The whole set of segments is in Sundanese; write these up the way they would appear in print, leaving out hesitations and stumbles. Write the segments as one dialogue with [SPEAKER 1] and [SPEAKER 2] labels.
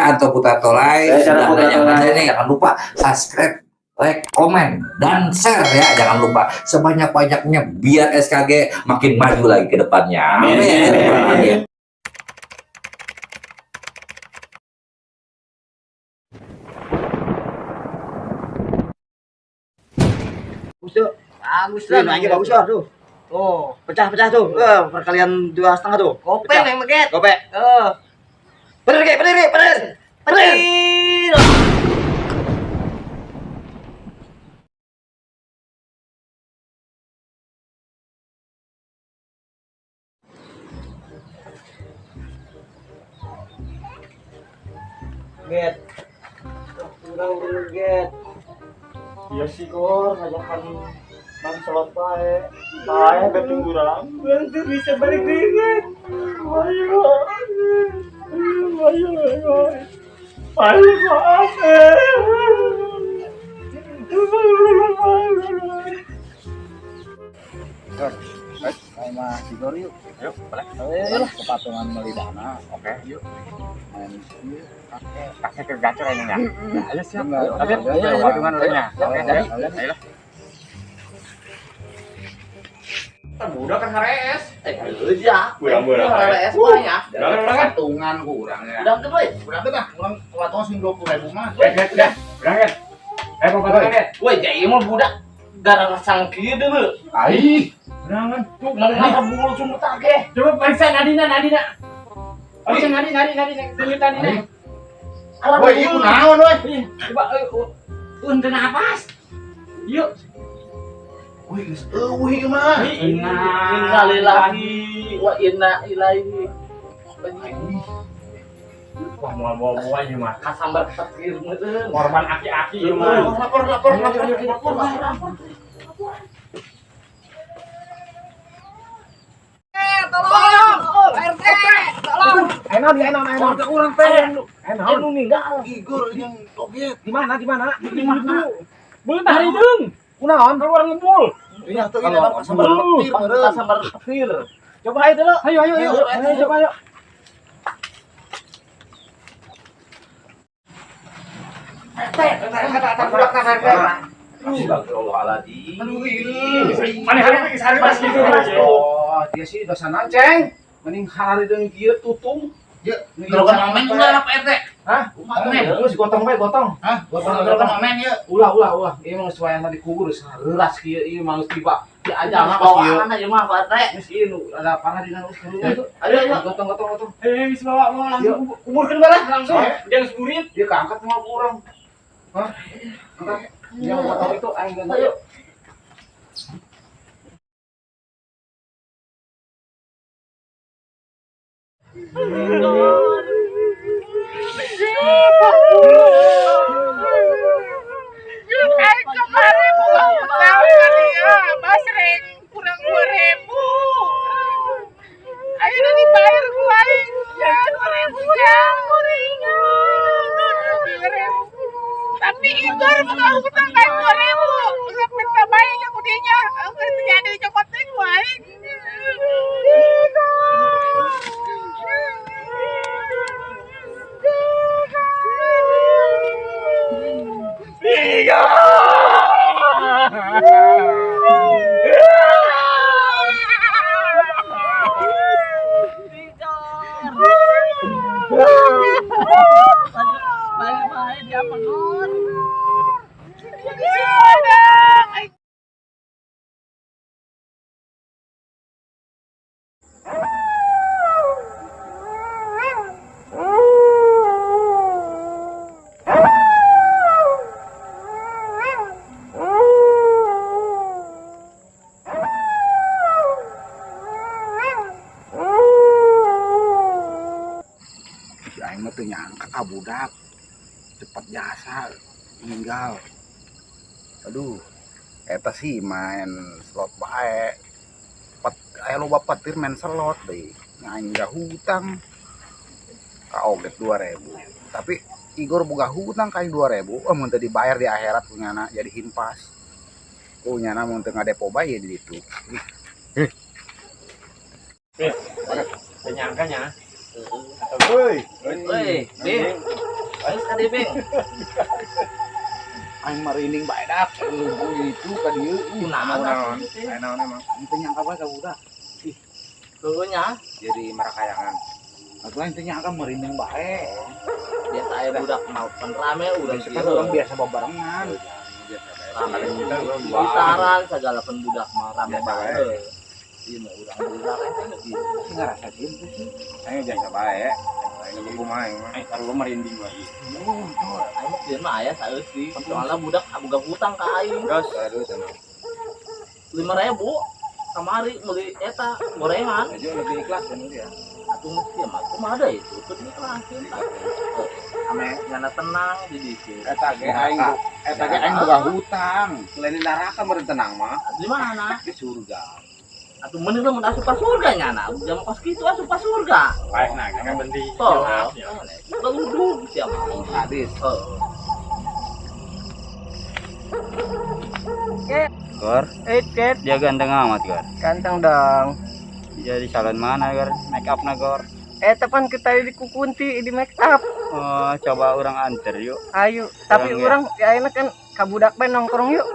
[SPEAKER 1] Saya Anto Putra Tolai.
[SPEAKER 2] Saya Chandra Putra Tolai.
[SPEAKER 1] Ini jangan lupa subscribe, like, komen, dan share ya. Jangan lupa sebanyak-banyaknya biar SKG makin maju lagi ke depannya.
[SPEAKER 2] Amin.
[SPEAKER 1] Amin.
[SPEAKER 3] Bagus tuh.
[SPEAKER 4] Bagus
[SPEAKER 3] Lah, lagi bagus lah tuh.
[SPEAKER 4] Oh,
[SPEAKER 3] Pecah-pecah tuh. Perkalian 2,5 tuh.
[SPEAKER 4] gope
[SPEAKER 3] Pecah.
[SPEAKER 4] neng meket.
[SPEAKER 3] Gope.
[SPEAKER 4] Eh,
[SPEAKER 3] Bener, Ki, bener, Ki, bener. Bener.
[SPEAKER 4] petir. Get. Kurang dulu get.
[SPEAKER 5] Iya sih kor, ngajakan main slot bae. Bae betung kurang. Urang tuh bisa balik deui. Ayo. Ayo, ayo. Ayo, maaf.
[SPEAKER 2] Kayak mah Sigor yuk.
[SPEAKER 5] Ayo, boleh.
[SPEAKER 2] Ayo lah ke patungan meuli dana.
[SPEAKER 5] Oke, yuk.
[SPEAKER 2] Main ieu
[SPEAKER 5] Pakai pakai ke gacor ini ya. Ayo siap.
[SPEAKER 2] Bener.
[SPEAKER 5] Tapi
[SPEAKER 2] Ayo, ayo,
[SPEAKER 5] patungan orangnya.
[SPEAKER 2] Ayo,
[SPEAKER 5] Oke,
[SPEAKER 2] ayo,
[SPEAKER 5] ayo.
[SPEAKER 2] ayo.
[SPEAKER 5] Ayo lah. Budak kan HRS.
[SPEAKER 4] Eh, ya.
[SPEAKER 5] Kurang-kurang.
[SPEAKER 4] RS banyak.
[SPEAKER 5] Udah, udah kan?
[SPEAKER 2] Patungan kurang ya.
[SPEAKER 4] Udah tuh, Boy.
[SPEAKER 2] Kurang teh kurang patungan sing 20.000 mah.
[SPEAKER 5] Udah, udah. Udah kan? Eh, mau patungan ya?
[SPEAKER 4] Woi, jadi mah budak gara sang kieu deui.
[SPEAKER 2] Ai.
[SPEAKER 5] Udah kan?
[SPEAKER 4] Tuh, mana bulu sumut ge.
[SPEAKER 5] Coba periksa Nadina, Nadina. Periksa Nadina, Nadina, Nadina, denyut Nadina.
[SPEAKER 2] Woi, ieu kunaon woi?
[SPEAKER 5] Coba, untuk napas. Yuk.
[SPEAKER 2] Woi, geus eueuh ieu mah.
[SPEAKER 4] Innalillahi wa inna ilaihi.
[SPEAKER 5] Wah, mau mau mau ini mah.
[SPEAKER 4] Kasambar petir meureun.
[SPEAKER 5] Korban aki-aki ieu mah.
[SPEAKER 2] Lapor, lapor, lapor, lapor, lapor.
[SPEAKER 4] Tolong, RT, tolong.
[SPEAKER 6] Enon, enon, enon. Ke urang teh. Enon.
[SPEAKER 4] Anu ninggal.
[SPEAKER 2] Igor jeung toget.
[SPEAKER 6] Di mana? Di mana? Di mana?
[SPEAKER 5] Beul tah hideung.
[SPEAKER 6] Kunaon?
[SPEAKER 5] Keluar ngebul.
[SPEAKER 2] Iya, tuh ini kasambar petir meureun.
[SPEAKER 4] Kasambar petir.
[SPEAKER 6] Coba ayo dulu.
[SPEAKER 5] Ayo, ayo, ayo.
[SPEAKER 6] Ayo, coba ayo.
[SPEAKER 1] Astagfirullahaladzim.
[SPEAKER 2] Aduh, ieu.
[SPEAKER 5] Mana hari geus hari pas gitu.
[SPEAKER 6] Oh, dia sih dosa ceng. Mending hari deung kieu tutung.
[SPEAKER 2] Ya, gerogan omen ulah Pak RT.
[SPEAKER 6] Hah?
[SPEAKER 2] Kumaha omen?
[SPEAKER 6] Geus gotong bae gotong.
[SPEAKER 2] Hah?
[SPEAKER 6] Gotong
[SPEAKER 2] Gerogan omen ieu.
[SPEAKER 6] Ulah, ulah, ulah. Ieu mah geus wayahna dikubur sareuras kieu ieu mah geus tiba. Di aja mah pas kieu.
[SPEAKER 4] Bawaan aja mah Pak RT.
[SPEAKER 6] Geus ieu nu ada parah dina geus
[SPEAKER 4] Ayo, ayo.
[SPEAKER 6] Gotong, gotong, gotong.
[SPEAKER 5] Eh, geus bawa bawa langsung
[SPEAKER 6] Yuk.
[SPEAKER 5] kuburkeun bae lah langsung. Jangan seburit.
[SPEAKER 6] Dia keangkat sama orang. Hah? Angkat. Dia mau gotong itu aing ganteng.
[SPEAKER 4] Ayo.
[SPEAKER 7] Aing kemarin buka utang kali ya, Mas Reng kurang 2.000. Akhirnya dibayar ku aing ya 2.000 ya, 2.000. Tapi Igor buka utang kayak 2.000, nggak minta bayar yang udinya, nggak jadi cokotnya ku aing.
[SPEAKER 4] Bae-bae dia mengon.
[SPEAKER 2] Si aing mah teu nyangka ka budak cepat jasa meninggal. Aduh, eta sih main slot bae. Pat aya loba petir main slot deui. Aing gak hutang. Ka oget 2000. Tapi Igor boga hutang ka aing 2000, oh mun teu dibayar di akhirat punyana jadi himpas. Punyana mun teu ngadepo bae di ditu.
[SPEAKER 5] Teu nyangkanya.
[SPEAKER 2] Woi,
[SPEAKER 4] Woi, Din. Ayo sekali beng.
[SPEAKER 2] Aing merinding bae dak. Itu ka dieu.
[SPEAKER 4] Kunaon
[SPEAKER 2] Naon? Naon emang? Teu nyangka bae ka budak.
[SPEAKER 4] Ih. Heueuh.
[SPEAKER 2] Jadi marakayangan. Atuh aing teu nyangka merinding bae.
[SPEAKER 4] Biasa aya budak mau pan rame urang
[SPEAKER 2] kieu. Urang biasa babarengan.
[SPEAKER 4] Rame gitaran segala pen budak mah rame bae. Ieu mah urang budak eta geus
[SPEAKER 2] ngarasa sieun teh sih. Aing biasa bae. Aing kumaha aing mah.
[SPEAKER 5] Aing sarua merinding wae.
[SPEAKER 4] Aing mah sieun mah aya saeutik. Soalna budak boga hutang ka aing.
[SPEAKER 2] Geus, aduh tenang.
[SPEAKER 4] 5.000 kamari meuli eta gorengan.
[SPEAKER 2] Aja lebih ikhlas kan dia.
[SPEAKER 4] Atuh mesti mah kumaha deui tutut ikhlasin tah. Ame ngana tenang di ditu.
[SPEAKER 2] Eta ge aing eta ge aing boga hutang. Lain neraka meureun tenang mah.
[SPEAKER 4] Di mana?
[SPEAKER 2] Di surga.
[SPEAKER 4] Atuh mending lamun asup ka surga nyana. Jam kos kitu asup ka surga.
[SPEAKER 5] Baik nah, kan penting.
[SPEAKER 4] Tol. Lalu siapa?
[SPEAKER 2] Hadis.
[SPEAKER 8] Gor,
[SPEAKER 7] Ket,
[SPEAKER 8] dia ganteng amat, Gor.
[SPEAKER 7] Ganteng dong.
[SPEAKER 8] Jadi salon mana, Gor? Make up na, Gor.
[SPEAKER 7] Tepan kita di kukunti di make up.
[SPEAKER 8] Oh, coba orang anter yuk.
[SPEAKER 7] Ayo, tapi orang ya enak kan kabudak bae nongkrong yuk.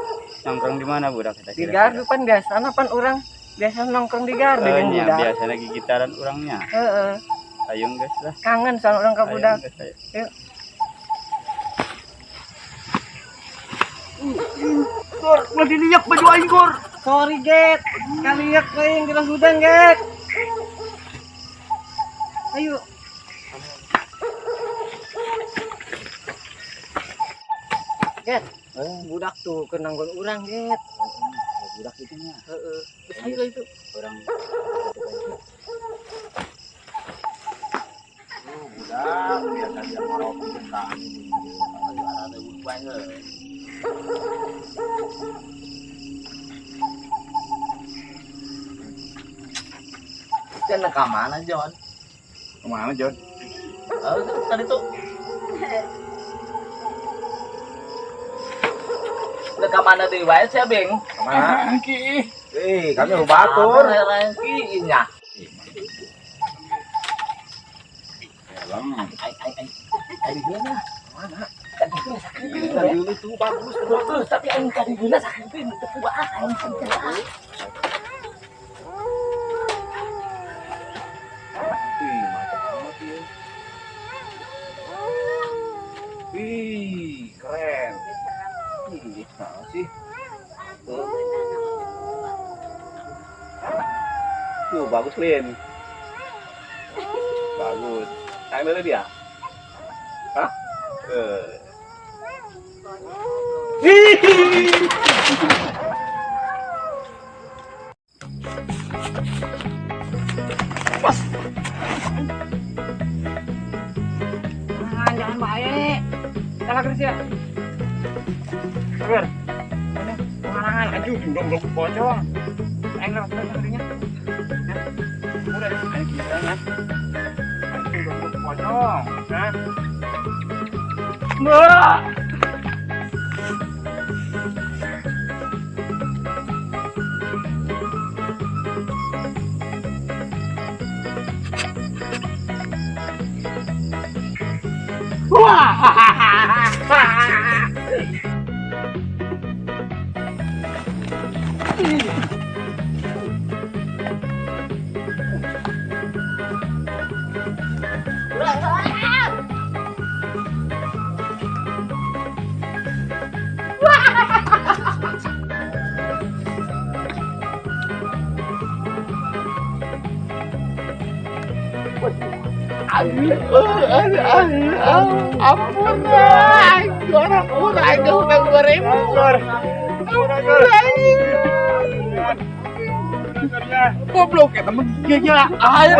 [SPEAKER 8] Nongkrong di mana budak kita?
[SPEAKER 7] Di gardu pan biasana pan orang biasa nongkrong di gardu jeung budak.
[SPEAKER 8] Biasa lagi gitaran orangnya.
[SPEAKER 7] Heeh.
[SPEAKER 8] Ayo guys lah.
[SPEAKER 7] Kangen sama orang kabudak. Yuk. Gor, ulah diliak baju aing, Gor. Sorry, Get. Kaliak aing geus hudang, Get. Ayo. Get, budak tuh keur nanggon urang, Get.
[SPEAKER 8] Budak itu nya.
[SPEAKER 7] Heeh. Geus ayo lah itu.
[SPEAKER 8] Urang
[SPEAKER 2] budak biasa dia ngerokok jeung kami.
[SPEAKER 4] Ada budak bae. Kan ke mana, John?
[SPEAKER 2] Kemana, John?
[SPEAKER 4] Oh, tadi tuh. Udah ke mana deui wae sia, Beng?
[SPEAKER 2] Kemana? Ki. Eh, kami batur.
[SPEAKER 4] Ki nya.
[SPEAKER 2] Helm.
[SPEAKER 4] Ai ai.
[SPEAKER 2] Mana?
[SPEAKER 4] Tadi dulu tuh bagus, bagus, tapi aing tadi guna sakit teu puas aing sakit.
[SPEAKER 2] Ih, mantap amat ya. Wih, keren. Ih, nah sih.
[SPEAKER 6] Tuh, bagus, Lin. Bagus. Sayang dulu dia. Hah?
[SPEAKER 7] Pas. Jangan baik. Salah kerja. Sabar. Ini pengarangan aduh dong pocong. Aing lewat sana. Udah aing kita ya. Aduh dong pocong. Nah. Mbak. Wah. Ampun, orang aing hutang 2.000. Goblok ya temen. Iya, ayo.